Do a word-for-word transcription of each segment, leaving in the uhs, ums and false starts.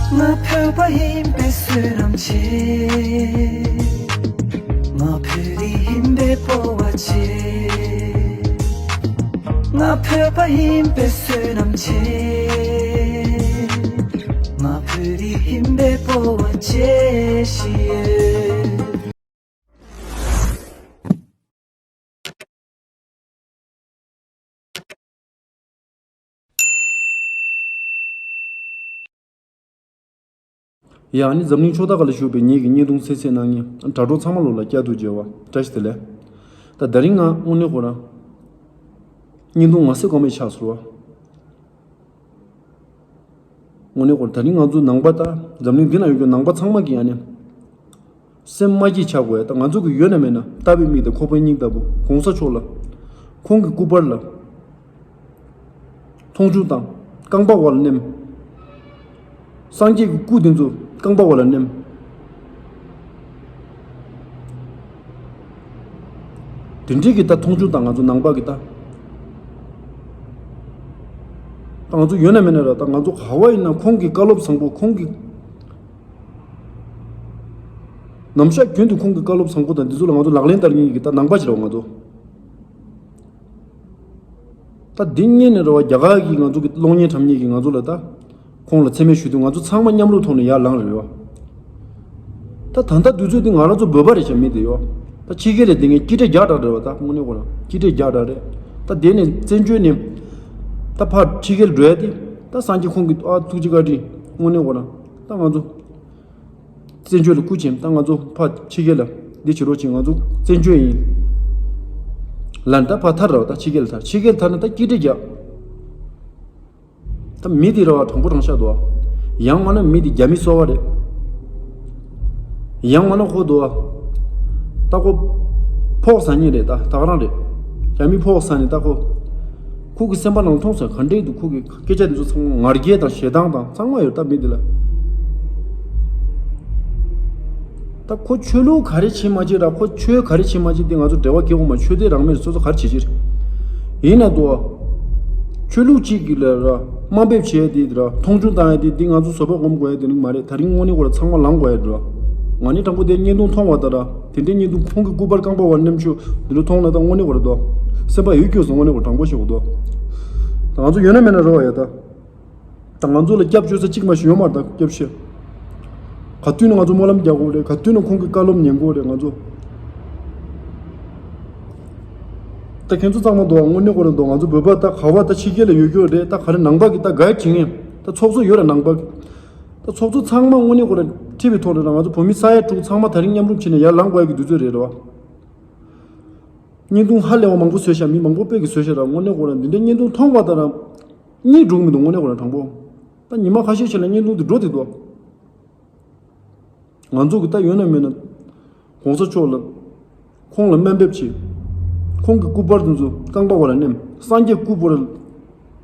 ང་བོད་པ་ཡིན་པའི་བསོད་ནམས་ཆེ། ང་བོད་རིགས་ཡིན་པའི་སྤོབས་པ་ཆེ། ང་བོད་པ་ཡིན་པའི་བསོད་ནམས་ཆེ། ང་བོད་རིགས་ཡིན་པའི་སྤོབས་པ་ཆེ་ཞིག་ཡོད། ཡ་ཨ་ནི་འཛམ་གླིང་ཕྱོགས་མཐའ་ཁག་ལ་བཞུགས་པའི་ངེད་ཀྱི་བརྙན་ཐུང་གསན་གཟིགས་གནང་མཁན་དྲ་གྲོགས་ཚང་མ་ལོ་ལ་བསྐྱར་དུ་མཇལ་བ་བཀྲ་ཤིས་བདེ་ལེགས། ད་དེ་རིང་ང་དངོས་གནས་ཁོ་རང་བརྙན་ཐུང་ང་གཟིགས་དགོས་མེད་ཆགས་སོང་བ། དངོས་གནས་ཁོ་རང་ད་རིང་ང་ཚོ་ནང་པ་ད་འཛམ་གླིང་འདི་ན་ཡོད་རྒྱུ་ནང་པ་ཚང་མ་གི་ཨ་ནི། སེམས་མ་སྐྱིད་ཆགས་དགོས་ཡ། ད་ང་ཚོ་གི་ཡོད་ན་མེད་ན་ལྟ་བའི་མིག་དང་ཁོག་པའི་སྙིང་ལྟ་བུ་གོང་ས་མཆོག་ལ། ཁོང་གི་སྐུ་པར་ལ། མཐོང་ཆུང་དང་རྐང་པ་འོག་ལ་མནན། སངས་རྒྱས་ཀྱི་སྐུ་དེ་ཚོ་རྐང་པ་འོག་ལ་མནན། དེ་འདྲའི་གི་ད་མཐོང་ཆུང་དང་ང་ཚོ་ནང་པ་གི་ད། ད་ང་ཚོ་ཡོད་ན་མེད་ན་ར་ད་ང་ཚོ་ག་བ་ཡིན་ན་ཁོང་གི་བཀའ་སློབ་བཟང་པོ་ཁོང་གི། ནམ་ཞག་རྒྱུན་དུ་ཁོང་གི་བཀའ་སློབ་བཟང་པོ་དང་འདི་ཚོ་ལ་ང་ཚོ་ལག་ལེན་བསྟར་མཁན་གྱི་ད་ནང་པ་ཞིག་རེད་བ་ང་ཚོ། ད་འདི་སྔོན་ནས་རེད་བ་རྒྱ་གར་གྱིས་ང་ཚོ་གི་གློག་བརྙན་བཀྲམ་མཁན་གྱིས་ང་ཚོ་ལ་ད་ཁོང་ལ་མཚན་སྨད་ཞུ་དུས་ང་ཚོ་ཚང་མ་མཉམ་རུབ་ཐོག་ནས་ཡར་ལངས་རེད་བ། ད་ད་ལྟ་དུས་ཚོད་འདི་ང་རང་ཚོ་བོད་པ་རེད་བྱ་མི་འདི་ཡོ། ད་ཕྱི་རྒྱལ་ལ་བསྡད་མཁན་སྐྱིད་འདྲ་རྒྱག་འདྲ་རེད་བ། ད་དངོས་གནས་ཁོ་རང་སྐྱིད་འདྲ་རྒྱག་འདྲ་རེད། ད་དེ་ནས་བཙན་བྱོལ་ནས་ད་ཕར་ཕྱི་རྒྱལ་འགྲོ་ཡ་དེ་ད་སངས་རྒྱས་ཁོང་གི་ཨ་ཐུགས་རྗེ་བཀའ་དྲིན་དངོས་གནས་ཁོ་རང་ད་ང་ཚོ། བཙན་བྱོལ་ལ་སྐུ་མཁྱེན། ད་ང་ཚོ་ཕར་ཕྱི་རྒྱལ་ལ་འདི་བྱེད་རོགས་བྱེད། ང་ཚོ་བཙན་བྱོལ་ཡིན་ལ་ད་ཕར་ཐར་ར་བ། ད་ཕྱི་རྒྱལ་ལ་ཐར། ཕྱི་རྒྱལ་ལ་ཐར་ན་ད་སྐྱིད་འདྲ་རྒྱག་ད་མི་དེ་ར་བ་དྲང་པོ་དྲང་བཞག་འདུག་ཡང་མ་ན་མི་དེ་རྒྱ་མི་སོ་བ་རེད། ཡང་མ་ན་ཁོ་འདུག་བ། ད་ཁོ་ཕོགས་ཟ་མཁན་རེད། ད་ད་ག་རང་རེད། རྒྱ་མི་ཕོགས་ཟ་ནས་ད་ཁོ། ཁོ་གི་སེམས་པ་ནང་མཐོང་ས་ག་འདྲས་འདུག་ཁོ་གི་སྐད་ཆ་འདི་ཚོ་ཚང་མ་ང་རྒྱལ་དང་ཞེ་སྡང་དང་ཚང་མ་ཡོད་ད་མི་འདི་ལ། ད་ཁོ་ཆོས་ལུགས་ག་རེ་བྱེད་མ་བྱེད་ར། ཁོ་ཆོས་ག་རེ་བྱེད་མ་བྱེད་འདི་ང་ཚོ་འབྲེལ་བ་གལ་ཡོད་མ། ཆོས་དད་རང་མེད་རེད། སོ་སོ་ག་རེ་བྱེད་ཀྱི་རེད། ཡིན་ན་དོ། ཆོས་ལུགས་གཅིག་གི་ལ་ར་དམའ་འབེབས་བྱས་འདི་ར་མཐོང་ཆུང་བཏང་ཡ་འདི་འདི་ང་ཚོ་བཟོད་པ་སྒོམ་དགོས་ཡ་འདི་ནི་མ་རེད། ད་རིང་དངོས་གནས་ཁོ་ར་ཚང་མ་ལངས་དགོས་ཡ་འདི་ར། ང་ནི་དྲང་པོ་དེ་བརྙན་ཐུང་མཐོང་བ་ད་ར། དེ་འདྲའི་བརྙན་ཐུང་ཁོང་གི་སྐུ་པར་རྐང་པ་བར་མནན་ཆུ་འདི་འདྲ་མཐོང་ན་ད་དངོས་གནས་ཁོ་ར་དོ། སེམས་པ་ཡོད་སྐྱོ་སོང་། དངོས་གནས་ཁོ་ར་དྲང་པོ་ཞིག་གོ་དོ། ད་ང་ཚོ་ཡོད་ན་མེད་ན་རོ་ཡ་ད། ད་ང་ཚོ་ལ་སྐྱབས་བཅོལ་ས་གཅིག་མ་ཞིག་ཡོད་མ་རེད། ད་སྐྱབས་ཤེས། ག་དུས་ནས་ང་ཚོ་སྨོན་ལམ་རྒྱག་དགོས་རེད། ག་དུས་ནས་ཁོང་གི་བཀའ་སློབ་ཉན་དགོས་རེད་ང་ཚོ། ད་ཁྱེད་ཚོ་གཙང་མ་འདུག་དངོས་གནས་ཁོ་ར་འདུག་ང་ཚོ་བོད་པ་ད་ག་བ་ད་ཕྱི་རྒྱལ་ལ་ཡོད་རྒྱུ་རེད། ད་ག་རེ་ནང་པ་གི་ད་ག་བྱེད་ངེས་ད་ཚོགས་གཙོ་ཡོད་ར་ནང་པ་གི། ད་ཚོགས་གཙོ་ཚང་མ་དངོས་གནས་ཁོ་ར་ཁྲིད་པའི་ཐོག་ནས་ར་ང་ཚོ་བོད་མི་ས་ཡ་དྲུག་ཚང་མ་ད་རིང་མཉམ་རུབ་བྱས་ནས་ཡར་ལངས་དགོས་ཡ་གི་དུས་ཚོད་རེད་ར་བ། བརྙན་ཐུང་ཧ་ལས་པ་མང་པོ་བཟོས་ཤག་མི་མང་པོ་དཔེ་གི་བཟོས་ཤག་ར། དངོས་གནས་ཁོ་ར་འདི་འདྲའི་བརྙན་ཐུང་མཐོང་བ་ད་ར། གཉིད་འགྲོ་གི་མི་འདུག་དངོས་གནས་ཁོ་ར་དྲང་པོ། ད་ཉི་མ་ཁ་ཤས་ཤིག་ལ་བརྙན་ཐུང་དེ་འགྲོ་དེ་འདུག་ང་ཚོ་གི་ད་ཡོད་ན་མེད་ན། གོང་ས་མཆོག་ལ། ཁོང་ལ་དམའ་འབེབས་བྱེད། ཁོང་གི་སྐུ་པར་དེ་ཚོ་རྐང་པ་བར་ལ་མནན། སངས་རྒྱས་སྐུ་པར།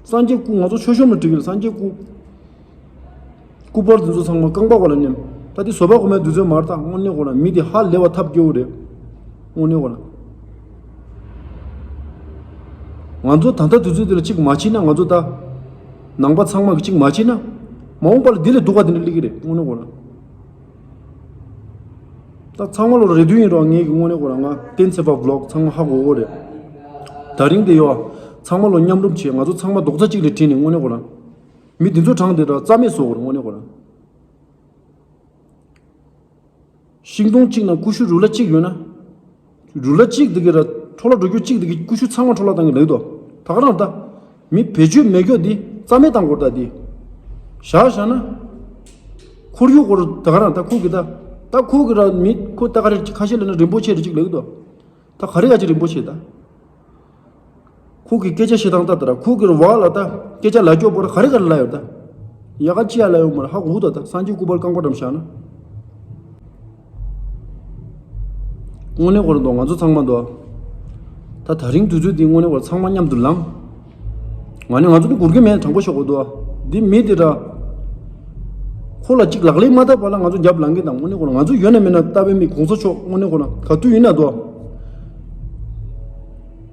སངས་རྒྱས་སྐུ་ང་ཚོ་ཆོས་ཤོམ་ལ་འགྲིག་གི་རེད། སངས་རྒྱས་སྐུ། སྐུ་པར་དེ་ཚོ་ཚང་མ་རྐང་པ་བར་ལ་མནན། ད་དེ་བཟོད་པ་སྒོམ་ཡ་དུས་ཚོད་མ་རེད། ད་དངོས་གནས་ཁོ་ར་མི་དེ་ཧ་ལས་པ་ཐབས་སྐྱོ་བོ་རེད། དངོས་གནས་ཁོ་ར། ང་ཚོ་ད་ལྟ་དུས་ཚོད་འདི་ལ་གཅིག་མ་བྱེད་ན། ང་ཚོ་ད་ནང་པ་ཚང་མ་གི་གཅིག་མ་བྱེད་ན། མ་འོངས་པ་ལ་འདི་ལས་སྡུག་པ་དེ་འདྲ་སླེབས་ཀྱི་རེད། དངོས་གནས་ཁོ་ར། ད་ཚང་མ་ལོ་རེ་འདུན་ཡིན་རོགས། ངས་གི་དངོས་གནས་ཁོ་ར་ང་བསྟན་འཛིན་པ་བི་ལོག་ཚང་མ་ཧ་གོ་གོ་རེད། ད་རིང་དེ་ཡོ། ཚང་མ་ལོ་མཉམ་རུབ་བྱེད། ང་ཚོ་ཚང་མ་རྡོག་རྩ་གཅིག་ལ་དྲིལ་ནས་དངོས་གནས་ཁོ་ར། མི་དེ་ཚོ་གྲངས་དེ་ར་རྩ་མེད་བཟོ་དགོས་རེད་དངོས་གནས་ཁོ་ར། ཤིང་སྡོང་གཅིག་ནང་ཀུ་ཤུ་རུ་ལ་གཅིག་ཡོད་ན། རུ་ལ་གཅིག་དེ་གི་ར་འཕྲོ་བརླག་འགྲོ་རྒྱུ་གཅིག་དེ་གི་ཀུ་ཤུ་ཚང་མ་འཕྲོ་བརླག་བཏང་གི་ལེགས་དོ། ད་ག་རང་ད། མི་བེད་སྤྱོད་མེད་རྒྱུ་དེ་རྩ་མེད་བཏང་དགོས་རེད་ད་དེ། བཞག་བཞག་ན། ཁོར་ཡུག་སྐོར་ད་ག་རང་ད་ཁོ་གི་ད། ད་ཁོ་གི་ར་མི་ཁོ་ད་ག་རེ་ཁ་ཤས་ལ་ན་རིན་པོ་ཆེ་རེ་གཅིག་ལེགས་དོ། ད་ག་རེ་ག་ཅིག་རིན་པོ་ཆེ་ད། ཁོ་གི་སྐད་ཆ་བཤད་སྟངས་ལྟ་དེ་ར་ཁོ་གི་ར་བ་ལ་ད་སྐད་ཆ་ལ་སྐྱོ་པོ་ར་ག་རེ་ག་རེ་ལ་ཡོད་ད། ཡ་ག་ཅི་ཡ་ལ་ཡོད་མ་ར་ཧ་གོ་ད། ད་སངས་རྒྱས་སྐུ་པར་རྐང་པ་འགྲམ་བཞག་ན། དངོས་གནས་ཁོ་ར་འདུག་ང་ཚོ་ཚང་མ་འདུག་ད་ད་རིང་དུས་ཚོད་འདི་དངོས་གནས་ཁོ་ར་ཚང་མ་མཉམ་དུ་ལངས། ང་ནི་ང་ཚོ་འདི་སྒུར་གི་མེད། དྲང་པོ་ཤོད་དགོས་འདུག་འདི་མི་འདི་ར། ཁོ་ལ་གཅིག་ལག་ལེན་མ་བསྟར་བ་ལ་ང་ཚོ་རྒྱབ་ལངས་གི་དང་། དངོས་གནས་ཁོ་ར་ང་ཚོ་ཡོད་ན་མེད་ན་ལྟ་བའི་མི་གོང་ས་མཆོག་དངོས་གནས་ཁོ་ར་ག་དུས་ཡིན་ན་འདུག་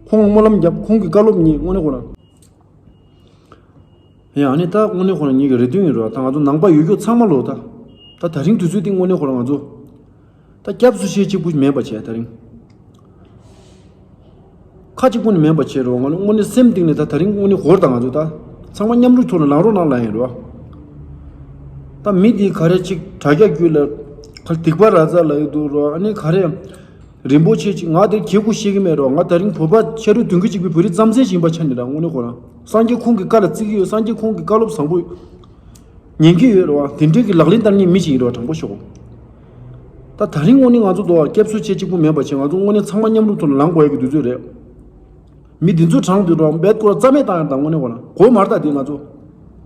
ཁོང་སྨོན་ལམ་རྒྱབ། ཁོང་གི་བཀའ་སློབ་ཉན། དངོས་གནས་ཁོ་ར། ཡང་ཨ་ནི་ད་དངོས་གནས་ཁོ་རང་ཉིད་ཀྱི་རེ་འདུན་ཡིན་རོགས། ད་ང་ཚོ་ནང་པ་ཡོད་རྒྱུ་ཚང་མ་ལོ་ད། ད་ད་རིང་དུས་ཚོད་འདི་དངོས་གནས་ཁོ་རང་ང་ཚོ་ད་སྐྱབས་སུ་མཆི་གཅིག་པུ་མེད་པ་བྱས་ད་རིང་། ཁ་གཅིག་པུ་ནི་མེད་པ་བྱས་རོགས། ང་ནི་དངོས་གནས་སེམས་གཏིང་ནས་ད་ད་རིང་དངོས་གནས་འོར་ད་ང་ཚོ་ད་ཚང་མ་མཉམ་རུབ་ཐོག་ནས་ལངས་རོགས་གནང་ལབ་ཡིན་རོགས། ད་མི་འདི་ག་རེ་ཅིག་དྲ་རྒྱ་བརྒྱུད་ལ་ག་སྡིག་པ་ར་ཛ་ལབ་ཡོད་འདུག་རོགས། ཨ་ནི་ག་རེ། རིན་པོ་ཆེ་ཅིག་ང་དེར་ཁྱེད་ཀུ་ཤེས་ཀྱི་མེད་རོགས། ང་ད་རིང་བོད་པ་ཤ་རུས་གདོང་གི་གཅིག་པའི་བོད་རིགས་རྩམ་ཟན་ཞིག་ཡིན་པ་ཆ་ནས་ར་དངོས་གནས་ཁོ་རང་སངས་རྒྱས་ཁོང་གི་བཀའ་ལ་བརྩི་གི་ཡོད། སངས་རྒྱས་ཁོང་གི་བཀའ་སློབ་བཟང་པོ་ཉན་གི་ཡོད་རོགས། དེ་འདྲའི་གི་ལག་ལེན་བསྟར་མཁན་མི་ཞིག་ཡིན་རོགས། དྲང་པོ་ཤོད་གོ། ད་ད་རིང་དངོས་གནས་ང་ཚོ་དོ་སྐྱབས་སུ་མཆི་གཅིག་པུ་མེད་པ་བྱས། ང་ཚོ་དངོས་གནས་ཚང་མ་མཉམ་རུབ་ཐོག་ནས་ལངས་དགོས་ཡ་གི་དུས་ཚོད་རེད། མི་འདི་ཚོ་དྲང་དུས་རོགས་བེད་སྐོར་རྩ་མེད་བཏང་ཡ་དང་དངོས་གནས་ཁོ་རང་གོ་མར་ད་དེ་ང་ཚོ།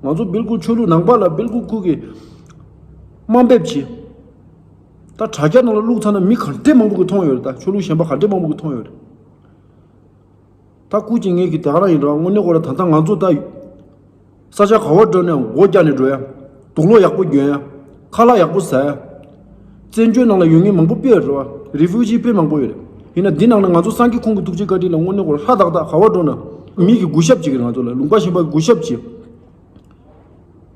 ང་ཚོ་བིལ་ཀུལ་ཆོས་ལུགས་ནང་པ་ལ་བིལ་ཀུལ་ཁུ་གི་དམའ་འབེབས་བྱེད། ད་དྲ་རྒྱ་ནང་ལ་བླུགས་ཚར་ན་མི་ག་འདྲས་མང་པོ་གིས་མཐོང་ཡོད་རེད། ད་ཆོས་ལུགས་གཞན་པ་ག་འདྲས་མང་པོ་གིས་མཐོང་ཡོད་རེད། ད་སྐུ་མཁྱེན་ངེད་ཀྱི་དེ་ག་རང་ཡིན་རོགས། དངོས་གནས་ཁོ་རང་ད་ལྟ་ང་ཚོ་ད་ས་ཆ་ག་བར་འགྲོ་ནའང་སྒོ་རྒྱག་ནས་འགྲོ་ཡ། དུག་ལོག་ཡག་པོ་གྱོན་ཡ། ཁ་ལག་ཡག་པོ་ཟ་ཡ། བཙན་བྱོལ་ནང་ལ་ཡོད་མཁན་མང་པོ་དཔེ་ཡོད་རེད་བ། རི་ཕུ་ཇི་དཔེ་མང་པོ་ཡོད་རེད། ཡིན་ན་འདི་ནང་ན་ང་ཚོ་སངས་རྒྱས་ཁོང་གི་ཐུགས་རྗེ་བཀའ་དྲིན་ལ་དངོས་གནས་ཁོ་རང་ལྷ་དག་དག་ག་བར་འགྲོ་ན་མི་གི་གུས་ཞབས་བྱེད་ཀྱི་རེད། ང་ཚོ་ལ་ལུང་པ་གཞན་པ་གི་གུས་ཞབས་བྱེད།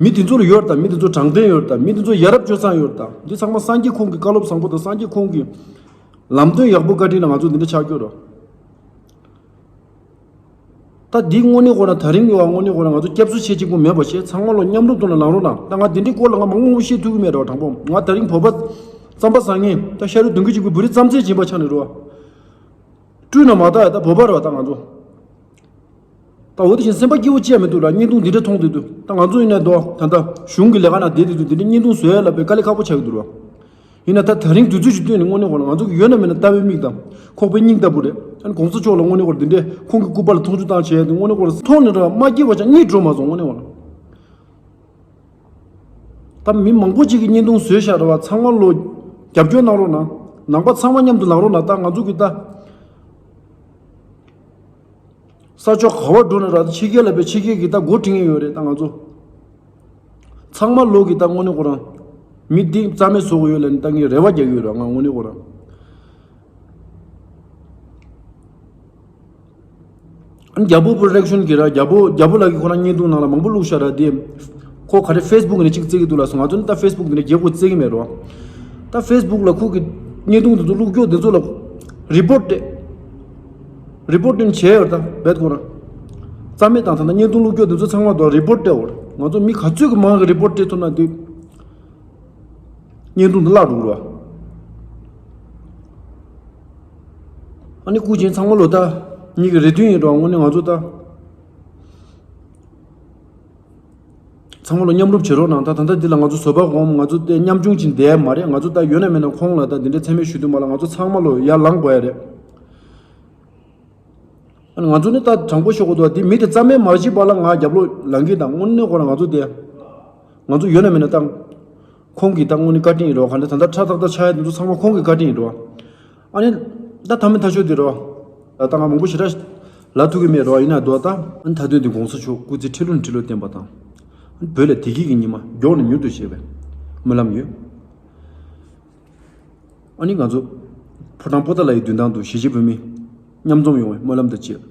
མི་དེ་ཚོ་ལ་ཡོད་རེད་ད། མི་དེ་ཚོ་དྲང་བདེན་ཡོད་རེད་ད། མི་དེ་ཚོ་ཡ་རབས་སྤྱོད་བཟང་ཡོད་རེད་ད། འདི་ཚང་མ་སངས་རྒྱས་ཁོང་གི་བཀའ་སློབ་བཟང་པོ་དང་སངས་རྒྱས་ཁོང་གི་ལམ་སྟོན་ཡག་པོ་བཀའ་དྲིན་ལ་ང་ཚོ་འདི་འདྲ་ཆགས་ཀྱི་ཡོད་རེད། ད་འདི་དངོས་གནས་ཁོ་ན་ད་རིང་ཡོད་ཨ། དངོས་གནས་ཁོ་ན་ང་ཚོ་སྐྱབས་སུ་མཆི་གཅིག་པུ་མེད་པ་བྱས། ཚང་མ་ལོ་མཉམ་རུབ་ཐོག་ནས་ལངས་རོགས་གནང་། ད་ང་འདི་འདྲའི་སྐོར་ལ་ང་མང་པོ་མང་པོ་བཤད་ཐུབ་ཀྱི་མེད་རོགས། དྲང་པོ་ང་ད་རིང་བོད་པ་རྩམ་པ་ཟ་མཁན་ད་ཤ་རུས་གདོང་གི་གཅིག་པུའི་བོད་རིགས་རྩམ་ཟན་ཡིན་པ་ཆ་ནས་རོགས། སྤྲུལ་ན་མ་ད་ཡ་ད་བོད་པ་རོགས་ད་ང་ཚོ། ད་འོ་དེ་བཞིན་སེམས་པ་སྐྱིད་པོ་ཅི་ཡང་མི་འདུག་ལ། བརྙན་ཐུང་འདི་འདྲ་མཐོང་དུས་དུས་ད་ང་ཚོ་ཡིན་ན་དོ་ད་ལྟ་གཞུང་གི་ལས་ཀ་ནང་བསྡད་དུས་དུས་འདི་འདྲ་བརྙན་ཐུང་བཟོ་ཡ་ལ་དཔེ་དཀའ་ལས་ཁག་པོ་ཆགས་ཀྱི་འདུག་རོགས། ཡིན་ན་ད་ད་རིང་དུས་ཚོད་ཅིག་བཏོན་ནས་དངོས་གནས་ཁོ་ན་ང་ཚོ་གི་ཡོད་ན་མེད་ན་ལྟ་བའི་མིག་དང་ཁོག་པའི་སྙིང་ལྟ་བུ་རེད། ཨ་ནི་གོང་ས་མཆོག་ལ་དངོས་གནས་ཁོ་འདི་འདྲས་ཁོང་གི་སྐུ་པར་ལ་མཐོང་ཆུང་བཏང་བྱས་ཏེ་དངོས་གནས་ཁོ་མཐོང་ནས་ར་མ་སྐྱིད་པ་ཆགས་གཉིད་འགྲོ་མ་སོང་། དངོས་གནས་ཁོ་ན་ད་མི་མང་པོ་ཅིག་གིས་བརྙན་ཐུང་བཟོས་བཞག་རེད་བ། ཚང་མ་ལོ་རྒྱབ་སྐྱོར་གནང་རོགས་གནང་། ནང་པ་ཚང་མ་མཉམ་དུ་ལངས་རོགས་གནང་། ད་ང་ཚོ་གི་ད། ས་ཕྱོགས་ག་བར་འགྲོ་ན་ར་ཕྱི་རྒྱལ་ལ་བས་ཕྱི་རྒྱལ་གྱི་ད་འགོ་ཁྲིད་མཁན་ཡོད་རེད། ད་ང་ཚོ་ཚང་མ་ལོག་གི་ད་དངོས་གནས་ཁོ་རང་མི་འདི་རྩ་མེད་བཟོ་གི་ཡོད་ལབ་ནས་ད་ངས་རེ་བ་རྒྱག་གི་ཡོད་ར། ང་དངོས་གནས་ཁོ་རང་རྒྱལ་པོ་པོ་རོ་ཌག་ཤན་གྱི་ར་རྒྱལ་པོ་རྒྱལ་པོ་ལགས་ཀྱི་ཁོ་རང་བརྙན་ཐུང་ནང་ལ་མང་པོ་བླུགས་ཤག་ར། དེ་ཁོ་ག་རེ་ཕེ་སི་བུག་ནས་གཅིག་བརྩི་གི་འདུག་ལབ་སོང་། ང་ཚོ་ནི་ད་ཕེ་སི་བུག་འདི་ནས་རྒྱལ་པོ་བརྩི་གི་མེད་རོ། ད་ཕེ་སི་བུག་ལ་ཁོ་གི་བརྙན་ཐུང་འདི་ཚོ་བླུགས་རྒྱུ་འདི་ཚོ་ལ་རི་པོར་ཊི་སྤྲད། རི་པོར་ཊི་བྱས་ཡོད་ད་བེད་ཁོ་རང་། རྩ་མེད་བཏང་ཐལ་ན་བརྙན་ཐུང་བླུགས་རྒྱུ་འདི་ཚོ་ཚང་མ་དོ་རི་པོར་ཊི་སྤྲད་འོར། ང་ཚོ་མི་ག་ཚོད་ཀྱི་མང་གི་རི་པོར་ཊི་སྤྲད་ཐུབ་ན་འདི་བརྙན་ཐུང་འདི་བརླག་འགྲོ་གི་རེད་བ། ཨ་ནི་སྐུ་མཁྱེན་ཚང་མ་ལོ་ད་ཉིད་ཀྱི་རེ་འདུན་ཡིན་རོགས། དངོས་གནས་ང་ཚོ་ད། ཚང་མ་ལ་མཉམ་རུབ་བྱེད་རོགས་གནང་། ད་ད་ལྟ་འདི་ལ་ང་ཚོ་བཟོད་པ་སྒོམ། ང་ཚོ་དེ་ཉམ་ཆུང་ཅིག་བསྡད་ཡ་མ་རེད། ང་ཚོ་ད་ཡོད་ན་མེད་ན་ཁོང་ལ་ད་འདི་འདྲའི་མཚན་སྨད་ཞུ་དུས་མ་ལ་ང་ཚོ་ཚང་མ་ལོ་ཡར་ལངས་དགོས་ཡ་རེད། ཨ་ནི་ང་ཚོ་ནི་ད་དྲང་པོ་ཤོད་དགོས་འདུག་འདི་མི་དེ་རྩ་མེད་མ་བྱེད་པ་ལ་ང་རྒྱབ་ལོགས་ལངས་ཀྱི་དང་། དངོས་གནས་ཁོ་རང་ང་ཚོ་དེ་ང་ཚོ་ཡོད་ན་མེད་ན་ད་ཁོང་གིས་ད་དངོས་གནས་བཀའ་དྲིན་ཡིན་རོགས། ག་འདྲ་ད་ལྟ་ཁྲ་ཐག་ཐག་ཆགས་ཡ་དེ་ཚོ་ཚང་མ་ཁོང་གི་བཀའ་དྲིན་ཡིན་རོགས། ཨ་ནི་ད་ཐ་མའི་ཐ་ཤོད་དེ་རོ། ད་ང་མང་པོ་ཞེ་དྲག་ལབ་ཐུབ་ཀྱི་མེད་རོ། ཡིན་ན་རྡོ་ད་ཨ་ནི་མཐའ་དོན་དེ་གོང་ས་མཆོག་སྐུ་ཚེ་ཁྲི་ལོ་ནས་ཁྲི་ལོ་བརྟན་པ་དང་། ཨ་ནི་བོད་ལ་བདེ་སྐྱིད་ཀྱི་ཉི་མ་མགྱོགས་ནས་མྱུར་དུ་ཤར་བའི་སྨོན་ལམ་ཡོད། ཨ་ནི་ང་ཚོ་ཕོ་བྲང་པོ་ཏཱ་ལའི་མདུན་ཐང་དུ་གཞིས་བྱེས་བོད་མི་མཉམ་འཛོམས་ཡོང་བའི་སྨོན་ལམ་དང་བཅས།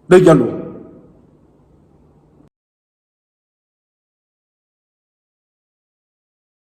བོད་རྒྱལ་ལོ།